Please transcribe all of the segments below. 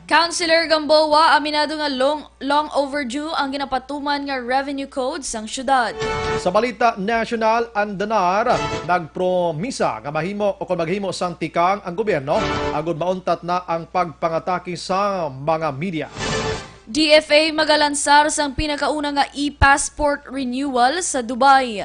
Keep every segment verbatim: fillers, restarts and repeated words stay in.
Councilor Gamboa aminado nga long, long overdue ang ginapatuman nga revenue code sang syudad. Sa balita nasyonal, ang DENR nagpromisa nga mahimo o kon maghimo sang tikang ang gobyerno agud mauntat na ang pagpangatake sa mga media. D F A magalansar sang pinakauna nga e-passport renewal sa Dubai.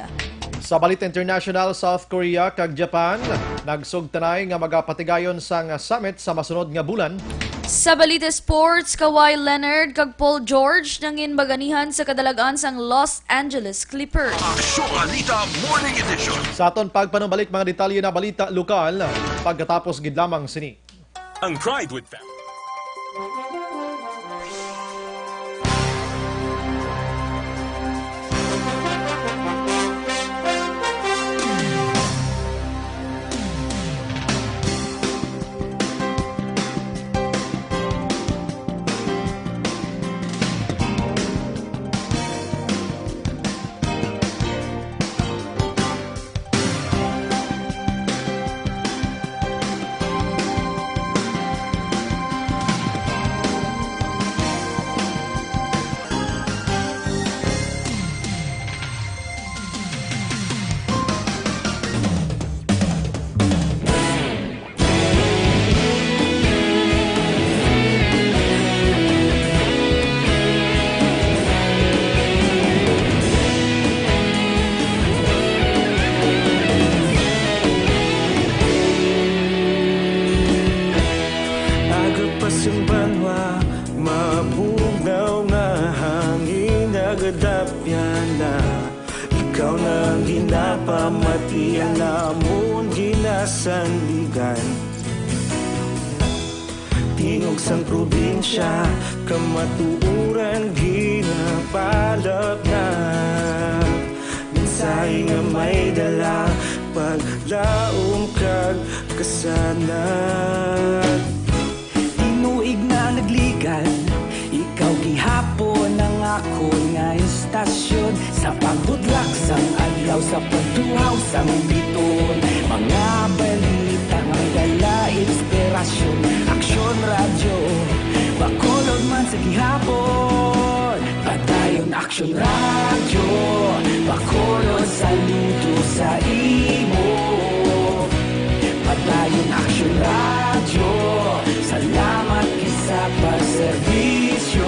Sa balita international, South Korea kag Japan nagsugtanay nga magapatigayon sang summit sa masunod nga bulan. Sa balita sports, Kawhi Leonard kag Paul George nangin baganihan sa kadalagan sang Los Angeles Clippers. Aksyon Balita Morning Edition. Sa aton pagpanumbalik, mga detalye na balita lokal pagkatapos gid lamang sini. Ang Pride with Family. Aga pa sang banwa, mabugnaw nga hangin nagadapyan na. Ikaw na ang ginapamatian namon ginasandigan. Tingog sang probinsya, kamatuoran ginapalapnap. Mensahe nga may dala, paglaom kag kasanag. Tinuig na nagligad, ikaw gihapon ang akon nga istasyon. Sa pagbudlak sang adlaw, sa pagtuhaw sang bituon, mga balita nga may dala inspirasyon. Aksyon Radyo, Bacolod man sa gihapon. Padayon Aksyon Radyo, Bacolod, saludo sa imo. Padayon Aksyon Radyo, salamat gid sa pagserbisyo.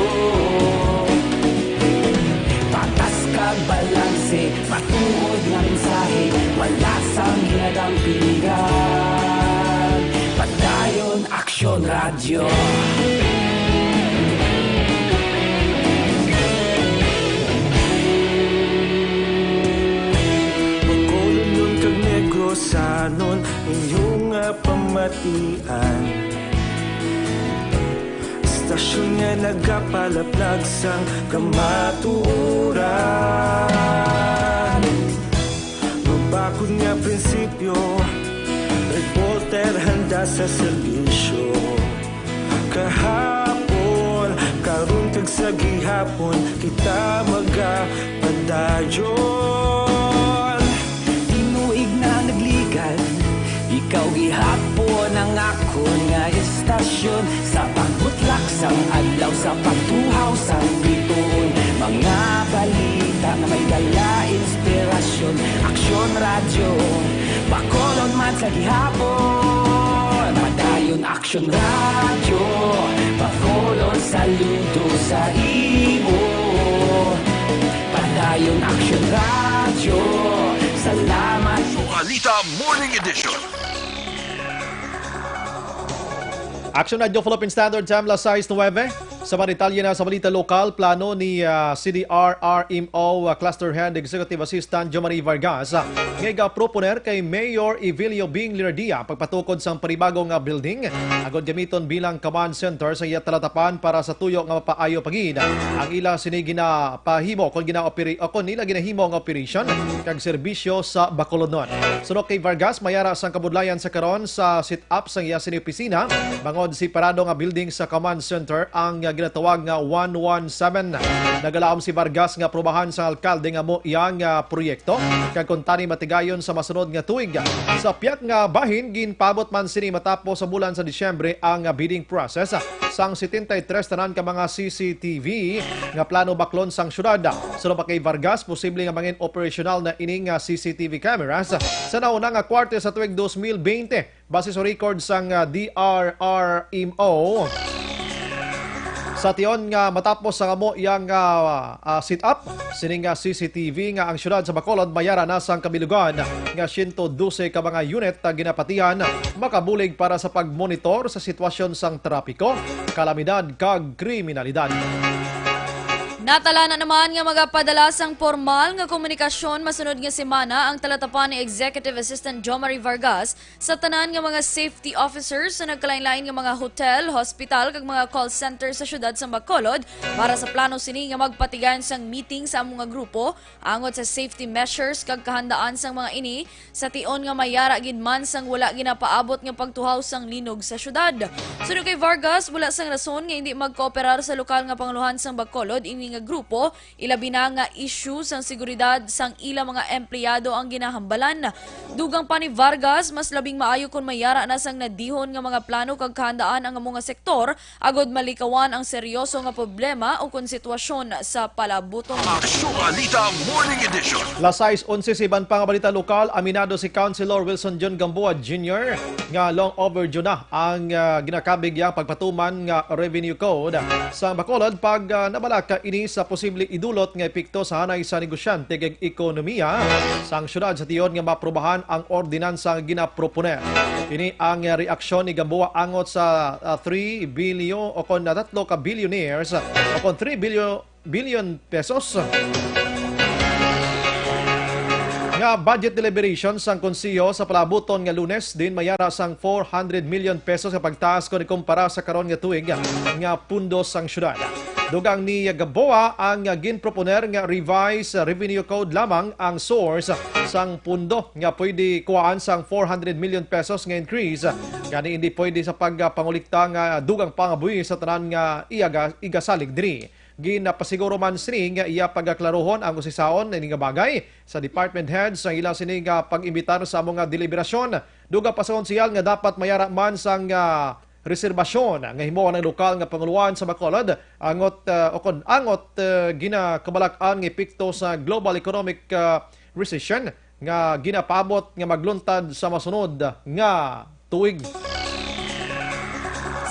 Patas kag balanse, matuod nga mensahe, wala sang ginadampingan. Padayon Aksyon Radyo. Bacolodnon kag Negrosanon, inyo nga pamatian. Istasyon nga nagapalaplag sang kamatuoran. Mabakod nga prinsipyo, reporter handa sa serbisyo. Kahapon, karon kag sa gihapon, kita magapadayon. Tinuig na nagligad, ikaw gihapon ang akon nga istasyon. Sa pagbutlak sang adlaw, sa pagtuhaw sang bituon, mga balita nga may dala inspirasyon. Aksyon Radyo, Bacolod man sa gihapon. Padayon Aksyon Radyo, Bacolod, saludo sa imo. Padayon Aksyon Radyo, salamat. Balita Morning Edition. Aksyon Radyo Philippine Standard Time, las sais nuwebe. Sa mga detalye na sa balita lokal, plano ni, ah, C D R R M O, ah, Cluster Head Executive Assistant Jomari Vargas, ah, nga igaproponer kay Mayor Evelio Bing Linardia ang pagpatukod sang panibago nga building agud gamiton bilang command center sa iya talatapan para sa tuyo nga mapaayo pa gid ang ila sini ginapahimo kon ginaoperi-, o kon nila ginahimo nga operasyon kag serbisyo sa Bacolodnon. Suno kay Vargas, may ara sang kabudlayan sa karon sa sit-up sang iya sini opisina, bangod separado nga building sa command center ang ginatawag nga one one seven. Nagalaom si Vargas nga aprobahan sang alkalde nga amo iya nga proyekto, kag kuntani matigayon sa masunod nga tuig. Sa pihak nga bahin, ginpaabot man sini matapos sa bulan sa Disyembre ang bidding process sang setenta y tres tanan ka mga C C T V nga plano baklon sang syudad. Suno pa kay Vargas, posible nga mangin operasyonal na ining, ah, C C T V cameras sa nauna nga quarter sa tuig dos mil bente. Base sa record sang, ah, D R R M O, sa tion nga matapos ang amo iyang, ah, ah, set-up, sining, ah, C C T V nga ang siyudad sa Bacolod mayara na sang kabilugan nga siyento dose ka mga unit, ah, ginapatihan, makabulig para sa pagmonitor sa sitwasyon sang trapiko, kalamidad, kag kriminalidad. Natala na naman nga magapadala sang pormal nga komunikasyon masunod nga semana ang talatapan ni Executive Assistant Jomari Vargas sa tanan nga mga safety officers sa nagkalain-lain nga mga hotel, hospital, kag mga call center sa siyudad sang Bacolod para sa plano sini nga magpatigayon sang meeting sa amo nga grupo angot sa safety measures kag kahandaan sang mga ini, sa tion nga mayara gid man sang wala ginapaabot nga pagtuhaw sang linog sa siyudad. Suno kay Vargas, wala sang rason nga hindi magkooperar sa lokal nga pangulohan sang Bacolod ini nga grupo, ilabi na nga issue sang seguridad sang ila mga empleyado ang ginahambalan. Dugang pa ni Vargas, mas labing maayo kon mayara na sang nadihon nga mga plano kag kahandaan ang amo nga sektor agod malikawan ang seryoso nga problema o kon sitwasyon sa palabuton. Aksyon Balita Morning Edition. Las sais onse sa iban pa nga balita lokal, aminado si Councilor Wilson John Gamboa Junior nga long overdue na ang, ah, ginakabig iyang pagpatuman nga revenue code sa Bacolod pag, ah, nabalaka ini sa posible idulot nga epekto sa hanay sa negosyante kag ekonomiya sang syudad sa tion nga maaprubahan ang ordinansa nga ginaproponer. Ini ang, ah, reaksyon ni Gamboa angot sa, ah, three billion o kon na tatlo ka billionaires o kon three billion billion pesos nga budget deliberation sang Konseho sa palabuton nga Lunes, din mayara sang four hundred million pesos nga pagtaas kon ikumpara sa karon nga tuig nga pundo sang syudad. Dugang ni Gamboa, ang ginproponer nga revised revenue code lamang ang source sang pundo nga pwede kuhaan sang four hundred million pesos nga increase. Gani, hindi pwede sa pagpangulikta nga dugang pa nga buhis sa tanan nga iya ga-, igasalig diri. Ginapasiguro man sini nga iya pagaklarohon ang usisaon ini nga bagay sa department heads sa ila sini nga pag-imbitar sa amo nga deliberasyon. Dugang pa sa konsehal nga dapat mayara man sang, ah, reserbasyon nga himuon ang lokal nga pangulohan sa Bacolod angot, ah, o kon angot, ah, ginakabalak-an nga epekto sa global economic, ah, recession nga ginapaabot nga magluntad sa masunod nga tuig.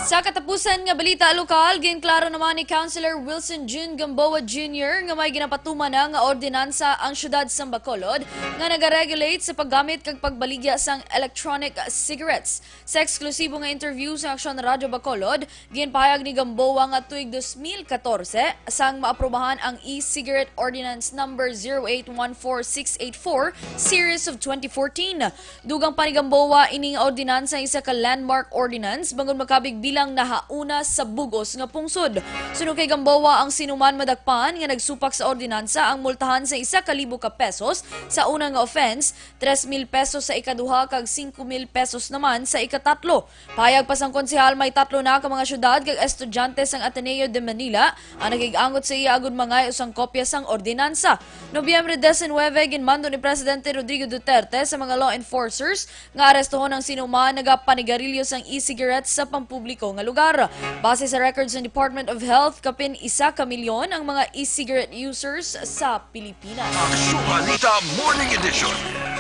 Sa katapusan nga balita lokal, ginklaro naman ni Councilor Wilson Jun Gamboa Junior nga may ginapatuman na nga ordinansa ang siyudad sang Bacolod nga nagaregulate sa paggamit kag pagbaligya sang electronic cigarettes. Sa eksklusibo nga interview sa Aksyon Radyo Bacolod, ginpahayag ni Gamboa nga tuig dos mil katorse, sang maaprubahan ang E-Cigarette Ordinance Number zero eight one four six eight four, Series of twenty fourteen. Dugang pa ni Gamboa, ini nga ordinansa isa ka landmark ordinance bangod makabig bilang nahauna sa bug-os nga pungsod. Suno kay Gamboa, ang sinuman madakpan nga nagsupak sa ordinansa ang multahan sa isa ka libo ka pesos sa una nga offense, tres mil pesos sa ikaduha, kag singko mil pesos naman sa ikatatlo. Pahayag pa sang konsehal, may tatlo na ka mga syudad kag estudyante sang Ateneo de Manila ang nakig-angot sa iya agud mangayo sang kopya sang ordinansa. Nobyembre diecinuebe, ginmando ni Presidente Rodrigo Duterte sa mga law enforcers nga arestohon ang sinuman nagapanigarilyo sang e-cigarettes sa pampubliko nga lugar. Base sa records ng Department of Health, kapin isa ka milyon ang mga e-cigarette users sa Pilipinas. Aksyon Balita Morning Edition.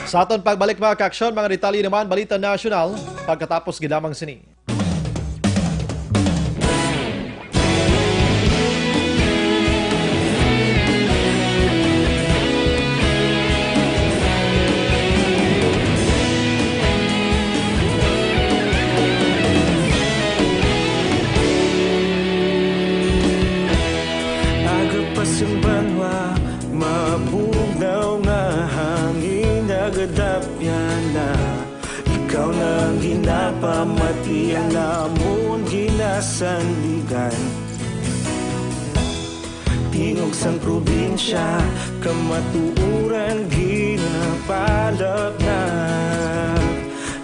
Sa aton pagbalik, mga kaaksyon, mga detalye naman, balita nasyonal, pagkatapos gid lamang sini. Aga pa sang banwa, mabugnaw nga hangin, nagadapyan na. Ikaw na ang ginapamati, ang amon ginasandigan. Tingog sang probinsya, kamatuoran ginapalapnap.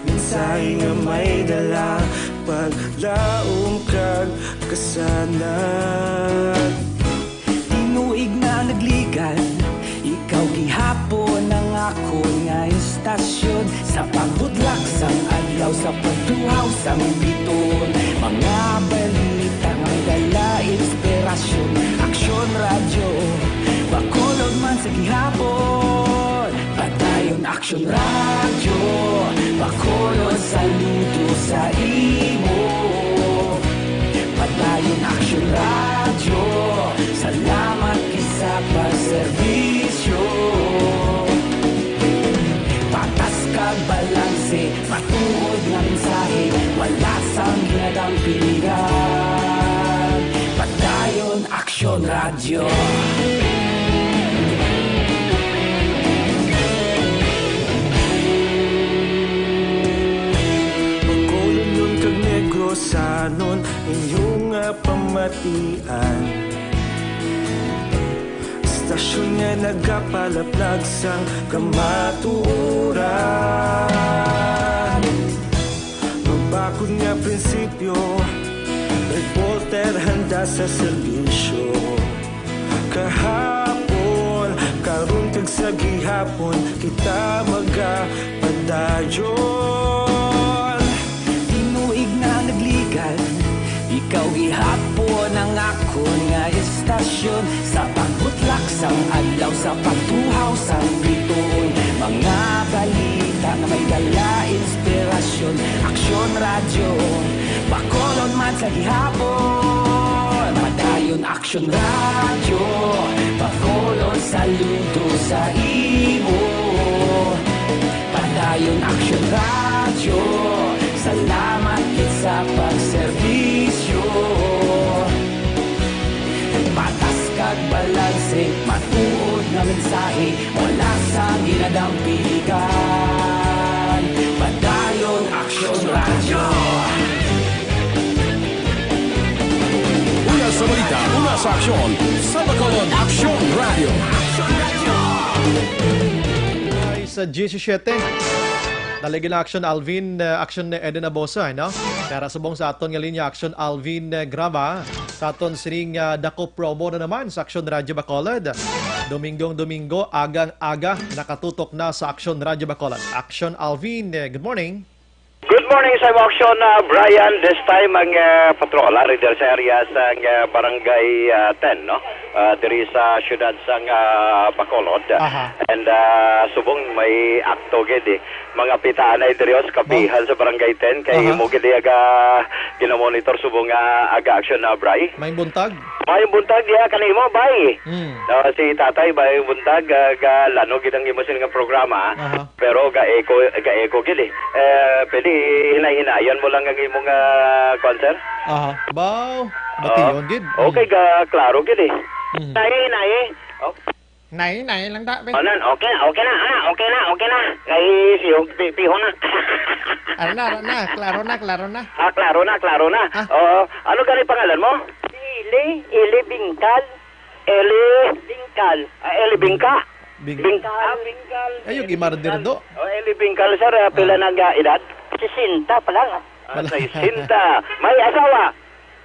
Mensahe nga may dala, paglaom kag Kasana. Tinuig na nagligad, ikaw gihapon ang akon nga istasyon. Sa pagbutlak sang adlaw, sa pagtuhaw sang biton, mga balita nga may dala inspirasyon. Aksyon Radyo Bacolod man sa gihapon. Padayon Aksyon Radyo Bacolod, saludo sa imo. Padayon Aksyon Radyo, salamat gid sa pagserbisyo. Patas kag balanse, matuod nga mensahe, wala sang ginadampingan. Padayon Aksyon Radyo. Bacolodnon kag Negrosanon, inyo nga pamatian. Istasyon nga nagapalaplag sang kamatuoran. Magbakod nga prinsipyo, reporter handa sa serbisyo. Kahapon, karon kag sa gihapon, kita magapadayon. Tinuig na nagligad, ikaw gihapon ang akon nga istasyon. Sa pagbutlak sang adlaw, sa pagtuhaw sang bituon, mga balita nga may dala inspirasyon. Aksyon Radyo Bacolod man sa gihapon. Padayon Aksyon Radyo Bacolod, saludo sa imo. Padayon Aksyon Radyo, salamat gid sa pagserbisyo. Patas kag balanse, matuod nga mensahe, wala sang ginadampigan. Padayon Aksyon Radyo. Una sa balita, una sa aksyon, sa Bacolod, Aksyon Radyo. Ay, sa diyesisiete. Dali gid na Aksyon Alvin, uh, Aksyon Eden Abosa, eh, no? Pero subong sa aton nga linya, Aksyon Alvin, uh, Graba, sa aton sining, uh, dako promo na naman sa Aksyon Radyo Bacolod. Dominggo-Domingo, agang-aga, nakatutok na sa Aksyon Radyo Bacolod. Aksyon Alvin, uh, good morning. Good morning sa imo, Aksyon, uh, Brian. This time ang, uh, patrol ari diri sa area sang, uh, Barangay, uh, ten, no? Uh, diri sa siyudad sang, uh, Bacolod. Aha. And, uh, subong may akto gid, eh. Mga pitaanay diri, oh, sa kapihan sa Barangay ten, kay imo gid, eh, aga ginamonitor subong nga aga aksyon na, Bray. May buntag? May buntag, ya, kanimo, bay. Hmm. Uh, si Tatay, may buntag, uh, ga lano gid ang imo sini nga programa. Aha. Pero ga-echo, ga-echo gid, eh. Eh, pwede hinay-hinayan mo lang ang imong, ah, kuwan, sir? Aha. Baw, bation gid. Okay, ga-, klaro gid, eh. Mhm. Hinay-hinay, eh. Oh. Hinay-hinay lang ta, be. Anan, okay na, okay na, ana, okay na, okay na. Kay si Hug-, pi-, piho na. Ano na, ano na, klaro na, klaro na. Ah, klaro na, klaro na. Ah. Oo. Ano gani pangalan mo? Si Eli, Eli Bingkal. Eli Bingkal. Ah, Eli Bingka. Bing- Bing-, ah, Bingkal. Ay, yung Eli imarder Bingkal. Do. Oh, Eli Bingkal, sir. Ah, pila na nga edad? Sesenta pa lang. Ah, Wala. Sesenta. May asawa?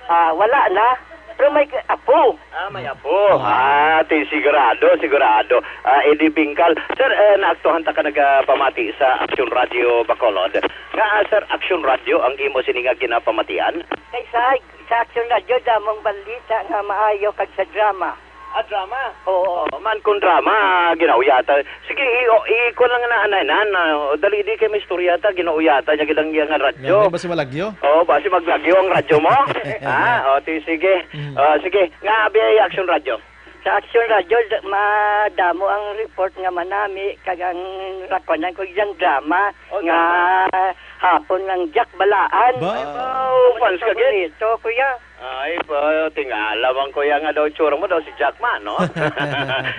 Ah, wala na. Pero may apo. Ah, may apo. Ah. Ah, ti sigurado, sigurado. Ah, Eli Bingkal. Sir, eh, naaktuhan ta ka nagapamati sa Aksyon Radio Bacolod. Nga, ah, sir, Aksyon Radio ang imo sini nga ginapamatian? Kay sa Sa Aksyon Radyo, damong balita nga maayo kag sa drama. Ah, drama? Oo. Oh, man kung drama, ginauyatan. Sige, i-, i-, ikuha lang na, anay na, na, dali di kay may istorya ta, ginauyatan niya gid ang iya nga radyo. Ganun, basi malagyo. Oo, basi maglagyo ang radyo mo. Ah, o, ti-, sige. Mm. O, sige. Nga, abi ay Aksyon Radyo. Sa Aksyon Radyo, d-, madamo ang report nga manami, kag ang rakonan ko dyan drama, Oh, nga drama. Hapon ng Jack Balaan. Ba? Ay, wow, fans ka, gid? Paborito, kuya. Ay, pa, tingala man, kuya, nga daw itsura mo daw si Jack man, no?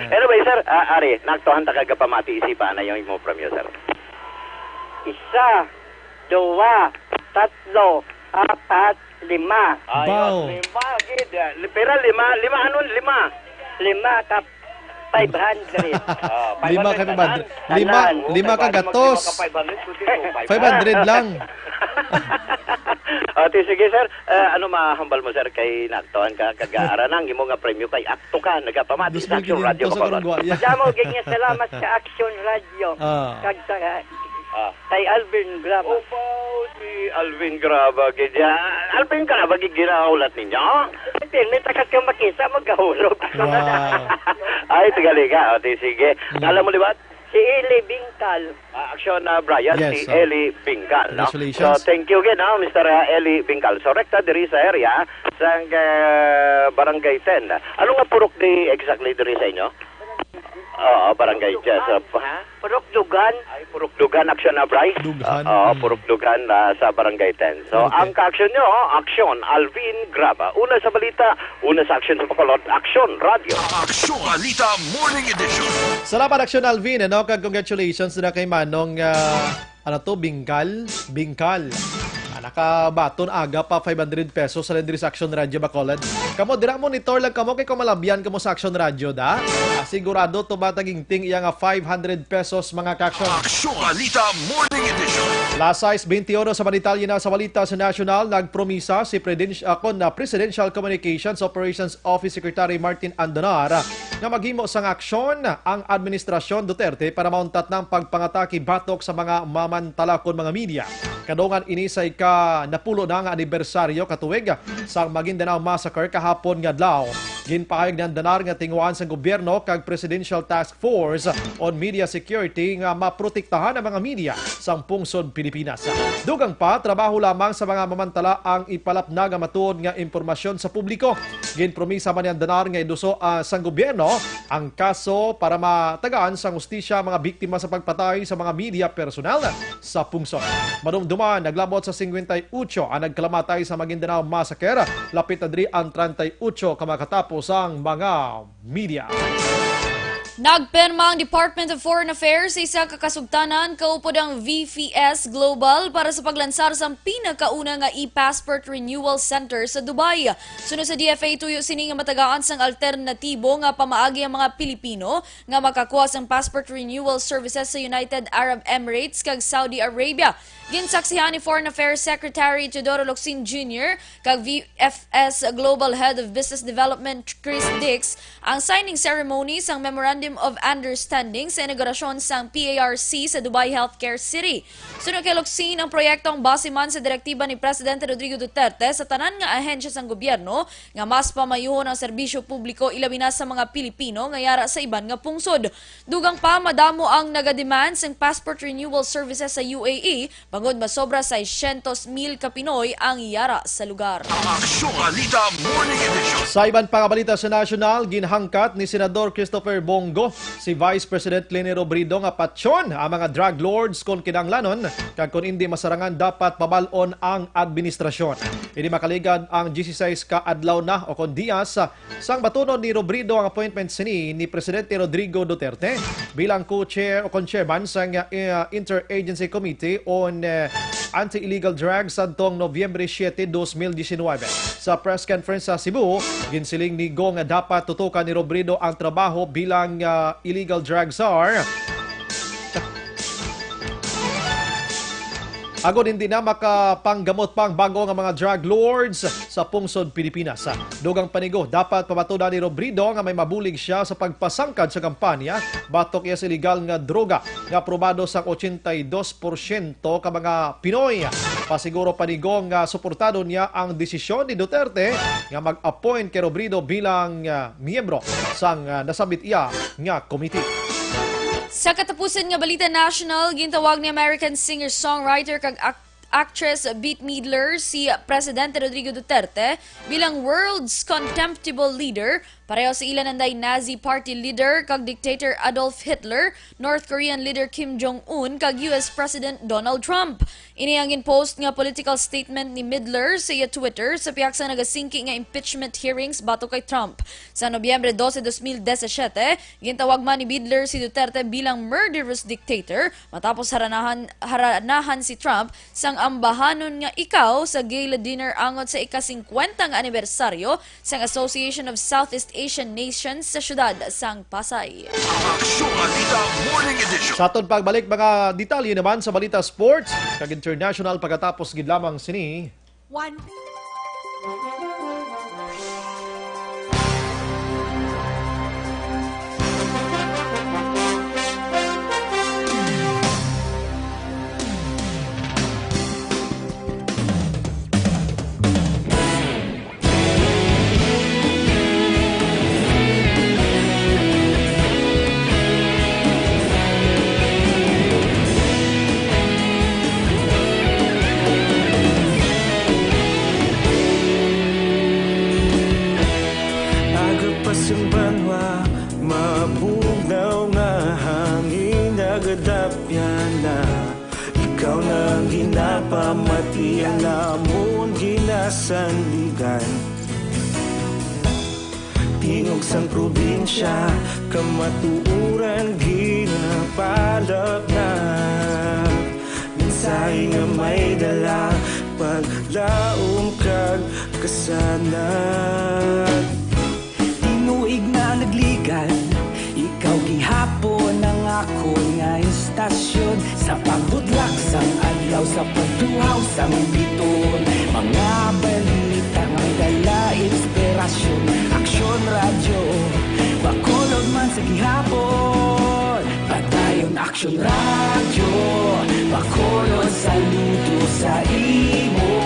Anyway, sir, ah, ari, naktuhan ta kag pamati, isipa na yung imo premyo, sir. Isa, dua, tatlo, apat, lima. Ayos, Baw. Lima, gid. Pira, lima? Lima, ano, lima? Lima ka, Five hundred. Ah, Lima ka five hundred. Tanan. Lima, Tanan. Oh, lima ka five hundred, gatos. Lima ka five hundred, kundi mo, five hundred. Five hundred lang. O, ti, sige, sir. Eh, ano mahambal mo, sir, kay naaktuhan ka, kag ara na ang imo nga premyo kay akto ka, nagapamati sa Action Radio Bacolod. Dos mil quinientos ang rugwa, yeah. Madamo gid nga salamat sa Action Radio. Ah. Kag sa, ah, kay Alvin Graba. Opo, si Alvin Graba, gid, ah, Alvin Graba, gid, ginahulat ninyo? Pirmi, takat ka makita, magkahulog. Wow. Ay, tagaliga. O, ti, sige. Mm. Alam mo liwat? Si Eli Bingkal. Ah, action, ah, Brian, yes, si, oh, Eli Bingkal, no? Congratulations. So, thank you again, no, Mister, ah, Eli Bingkal. So, rekta diri sa area sang, eh, Barangay ten. Ano nga purok di exactly diri sa inyo? Oo, Barangay ten. So, ha? Purok Dugan. Ay, Purok Dugan, action na, Bryce. Dugan. Oo, mm. Purok Dugan, ah, sa Barangay ten. So, okay, ang ka-action nyo, oh, action, Alvin Graba. Una sa balita, una sa action sa Bacolod, Action Radio. Action Balita Morning Edition. Salamat, Action Alvin, ano? Kag congratulations na kay Manong, ah, ano to, Bingkal? Bingkal. Ah, nakabaton aga pa five hundred pesos sa diri sa Action Radio Bacolod. Kamo, dira, monitor lang kamo kay kung malabyan kamo sa Action Radio, da? Ah, sigurado to ba tagingting iya nga five hundred pesos, mga ka-action? Action Balita Morning Edition. Las sais beintiuno sa Manitali na sa balita sa nasyonal, nagpromisa si Preden-, ah, kon, ah, Presidential Communications Operations Office Secretary Martin Andanar nga maghimo sang aksyon ang administrasyon Duterte para mauntat na ang pagpangatake batok sa mga mamantala kon mga media. Kadungan ini sa ika-napulo na nga anibersaryo katuig sang Maguindanao Massacre kahapon nga adlaw. Ginpahayag ni Andanar nga tinguhaan sang gobyerno kag Presidential Task Force on Media Security nga maprotektahan ang mga media sang pungsod Pilipinas. Dugang pa, trabaho lamang sa mga mamantala ang ipalapna nga matuod nga impormasyon sa publiko. Ginpromisa man ni Andanar nga iduso, ah, sang gobyerno ang kaso para matagaan sang hustisya ang mga biktima sa pagpatay sa mga media personnel sa pungsod. Madumduman, naglabot sa singkwenta y ocho ang nagkalamatay sa Maguindanao Massacre. Lapit na diri ang treinta y ocho ka makatapos ang mga media. Nagpirma ang Department of Foreign Affairs sa isa ka kasugtanan kaupod ang V F S Global para sa paglansar sang pinakauna nga e-passport renewal center sa Dubai. Suno sa D F A, tuyo sini nga matagaan sang alternatibo nga pamaagi ang mga Pilipino nga makakuha sang passport renewal services sa United Arab Emirates kag Saudi Arabia. Ginsaksihan ni Foreign Affairs Secretary Teodoro Locsin Junior kag V F S Global Head of Business Development Chris Dix ang signing ceremony sang Memorandum of Understanding sa inaugurasyon sang P A R C sa Dubai Healthcare City. Suno kay Locsin, ang proyekto ang base man sa direktiba ni Presidente Rodrigo Duterte sa tanan nga ahensya sang gobyerno nga mas pamayuhon ang serbisyo publiko, ilabi na sa mga Pilipino nga yara sa iban nga pungsod. Dugang pa, madamo ang naga-demand sang passport renewal services sa U A E, bangod masobra seiscientos mil ka Pinoy ang yara sa lugar. Aksyon Balita Morning Edition. Sa iban pa nga balita sa nasyonal, ginhangkat ni Senador Christopher Bong Go si Vice President Leni Robredo nga patyon ang mga drug lords kon kinahanglanon, kag kon indi masarangan, dapat pabal-on ang administrasyon. Ini makaligad ang diyesisais ka adlaw na o kon diyas sang batunon ni Robredo ang appointment sini ni Presidente Rodrigo Duterte bilang co-chair o kon chairman sang, uh, Interagency Committee on, uh, Anti-Illegal Drugs sadtong Nobyembre siete, dos mil diecinuebe. Sa press conference sa Cebu, ginsiling ni Go nga dapat tutukan ni Robredo ang trabaho bilang, uh, illegal drug czar. Agod hindi na makapanggamot pa ang bag-o nga mga drug lords sa pungsod Pilipinas. Dugang pa ni Go, dapat pamatudan ni Robredo nga may mabulig siya sa pagpasangkad sa kampanya batok iya sa iligal nga droga nga aprobado sang ochenta y dos porsyento ka mga Pinoy. Pasiguro pa ni Go nga suportado niya ang desisyon ni Duterte nga mag-appoint kay Robredo bilang, ah, miyembro sang, ah, nasambit iya nga committee. Sa katapusan nga balita national, gintawag ni American singer-songwriter kag ak-, actress Bette Midler si Presidente Rodrigo Duterte bilang world's contemptible leader, pareho sa ila nanday Nazi Party leader kag dictator Adolf Hitler, North Korean leader Kim Jong-un, kag U S President Donald Trump. Ini ang gin-post nga political statement ni Midler sa iya Twitter sa pihak sa nagasingki nga impeachment hearings batok kay Trump. Sa Nobyembre dose, dos mil disisiete, gintawag man ni Midler si Duterte bilang murderous dictator matapos haranahan, haranahan si Trump sang Ambahanon Nga Ikaw sa gala dinner angot sa ika-singkwenta nga anibersaryo sang Association of Southeast Asian Nations sa siyudad sang Pasay. Aksyon Balita Morning Edition. Sa aton pagbalik, mga detalye naman sa balita sports kag international pagkatapos gid lamang sini. One. Aga pa sang banwa, mabugnaw nga hangin, nagadapyan na. Ikaw na ang ginapamati, ang amon ginasandigan. Tingog sang probinsya, kamatuoran ginapalapnap. Mensahe nga may dala, paglaom kag kasanag. Tinuig na nagligad, ikaw gihapon ang akon nga istasyon. Sa pagbudlak sang adlaw, sa pagtuhaw sang biton, mga balita nga may dala inspirasyon. Aksyon Radyo, Bacolod man sa gihapon. Padayon Aksyon Radyo, Bacolod, saludo sa imo.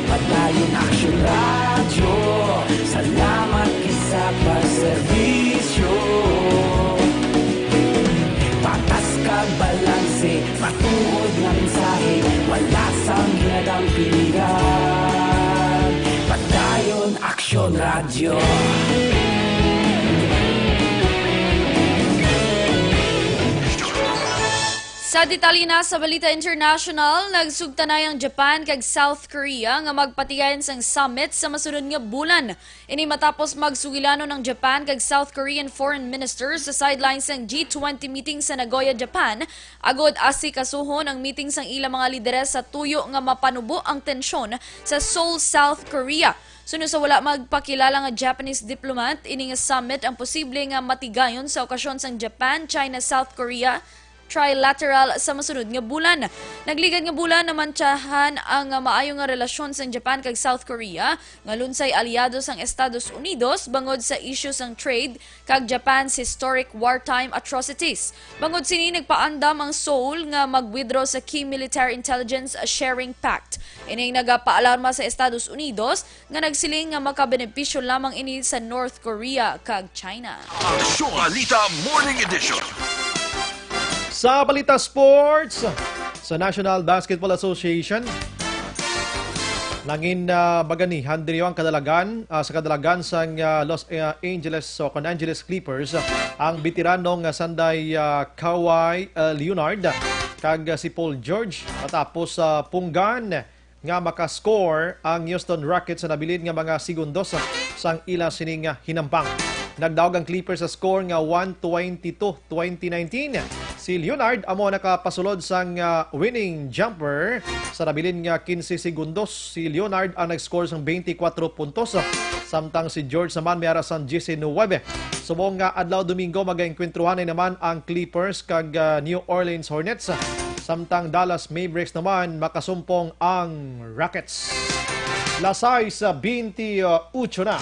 Padayon Aksyon Radyo, salamat gid sa pagserbisyo. Patas kag balanse, matuod nga mensahe, wala sang ginadampigan. Padayon Aksyon Radyo. Sa detalye na sa balita international, nagsugtanay ang Japan kag South Korea nga magpatigayon sang summit sa masunod nga bulan. Ini matapos magsugilanon ang Japan kag South Korean foreign ministers sa sidelines sang G twenty meeting sa Nagoya, Japan, agod asikasuhon ang meeting sang ilang mga lideres sa tuyo nga mapanubo ang tensyon sa Seoul, South Korea. Suno sa wala magpakilala nga Japanese diplomat, ini nga summit ang posible nga matigayon sa okasyon sang Japan, China, South Korea trilateral sa masunod nga bulan. Nagligad nga bulan, namantsahan ang maayo nga relasyon sang Japan kag South Korea, nga lunsay alyado sang Estados Unidos bangod sa isyu sang trade kag Japan's historic wartime atrocities. Bangod sini, nagpaandam ang Seoul nga mag-withdraw sa Kim Military Intelligence Sharing Pact. Ining nagapaalarma sa Estados Unidos nga nagsiling nga makabenepisyo lamang ini sa North Korea kag China. Aksyon Balita Morning Edition. Sa balita sports, sa National Basketball Association, nangin, ah, baganihan diri ang kadalagan, ah, sa kadalagan sang, ah, Los, ah, Angeles o kon Angeles Clippers, ang veterano nga sanday, ah, Kawhi, ah, Leonard kag, ah, si Paul George matapos sa punggan nga makascore ang Houston Rockets sa nabilin nga mga segundos sang ila sining hinampang. Nagdaog ang Clippers sa score nga one twenty-two twenty nineteen. Si Leonard amo nakapasulod sang, ah, winning jumper sa nabilin nga quince segundos. Si Leonard ang nag-score sang twenty-four puntos, samtang si George naman may ara sang diecinuebe. Subong nga adlaw Domingo, magaengkwentruhan na naman ang Clippers kag, ah, New Orleans Hornets, samtang Dallas Mavericks naman makasumpong ang Rockets. Las sais bentiocho na.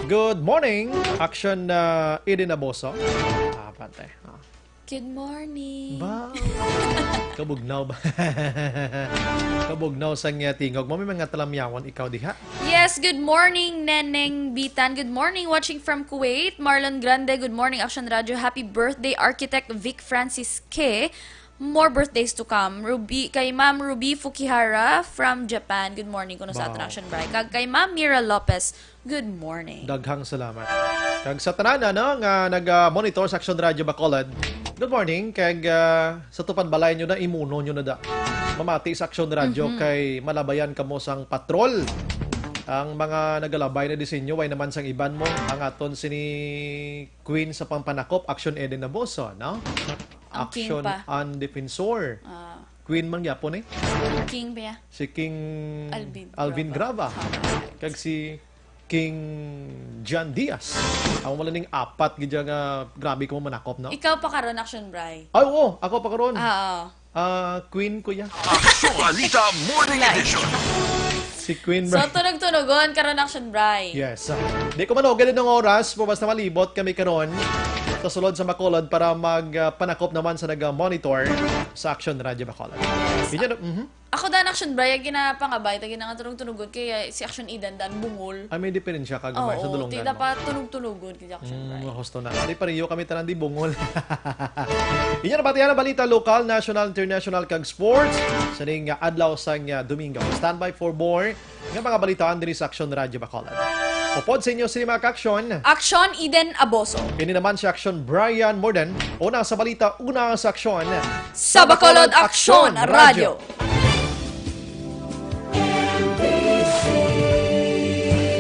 Good morning, Action, ah, Eden Aboso. Ah, pante. Ah. Good morning. Ba? Kabugnaw ba? Kabugnaw sang iya tingog. Mo may mga talamyawan ikaw diha? Yes, good morning, Neneng Bitan. Good morning, watching from Kuwait. Marlon Grande, good morning, Action Radio. Happy birthday, Architect Vic Francis K. More birthdays to come. Ruby, kay Ma'am Ruby Fukihara from Japan. Good morning kuno sa Wow. Attraction Bright. Kag kay Ma'am Mira Lopez. Good morning. Daghang salamat. Kag sa tanan, ano, nga nag-, ah, monitor sa Action Radio Bacolod, good morning. Kag, ah, sa tupad balay nyo na, imuno nyo na da. Mamati sa Action Radio Mhm. kay malabayan kamo sang patrol. Ang mga nagalabay na disenyo, way naman sang iban mo. Ang aton sini Queen sa pampanakop, Action Eden Naboso, no? Ang king Action pa. and Defensor. Ah, Queen man gyapon eh. King pa ya. Si King Alvin Alvin Grava. Grava. Ah, Kag si King John Diaz. Ang wala ning apat gid nga grabe ko manakop, no? Ikaw pa karon, Action Bry. Ay, oo, ako pa karon. Ah, oo. Ah, Queen ko ya. Aksyon Balita Morning Nice. Edition. Si Queen So, Bry. tunog-tunogon karon, Action Bry. Yes. Di ko man ugad ang oras, po basta malibot kami karon sa sulod sa Bacolod para mag ah, panakop naman sa naga-monitor sa Action Radio Bacolod. Inyo na, mhm. Ako dan Action Bry, ang ginapangabay, ta ginangatunog-tunogon kay ah, si Action Idan dan bungol. Ay, may diferensya ka gamay sa Oo, dulungan ti mo. dapat tunog-tunogon kay Action Mm, Bry. Husto na. Di pareho kami tanan di bungol. Inyo nabatihan ang balita lokal, national, international, kag sports sa ning ah, adlaw sang ah, Domingo. Standby for more nga mga balitaan diri sa Action Radio Bacolod. Upod sa inyo sini mga ka-action. Action Eden Aboso. Ini naman si Action Brian Morden. Una sa balita, una sa aksyon. Sa Bacolod Aksyon Radio.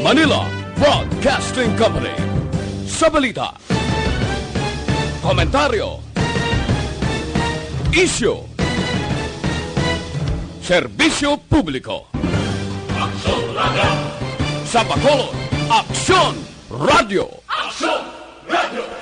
Manila Broadcasting Company. Sa balita, komentaryo, isyu, serbisyo publiko. Aksyon Radio. Sa Bacolod, Aksyon Radio. Aksyon Radio.